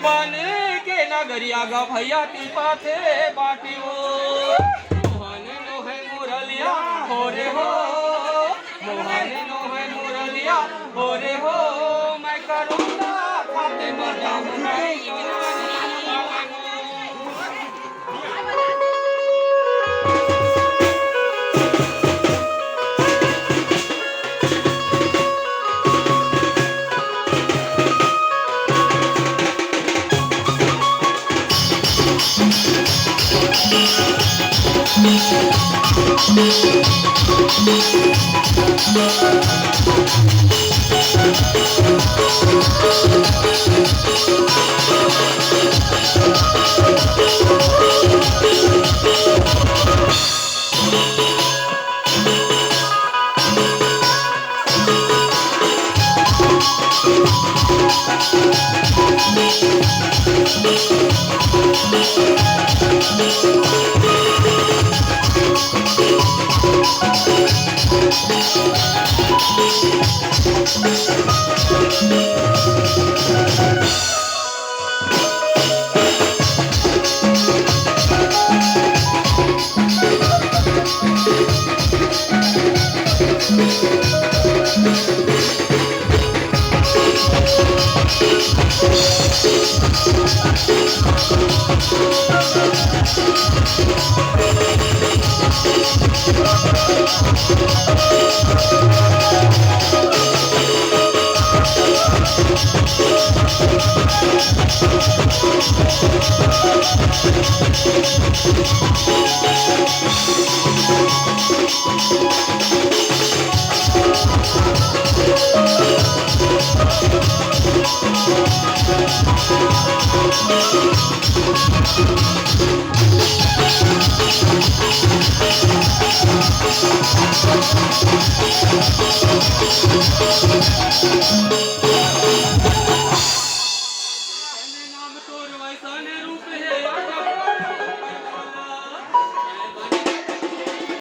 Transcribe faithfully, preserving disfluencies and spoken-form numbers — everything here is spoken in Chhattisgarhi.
पानी के नगरिया गा भैया ती पाथे बाटी हो। मोहन नोहे मुरलिया हो रे हो, मोहन नोहे मुरलिया हो रे हो, मैं करूँगा खाते मजा।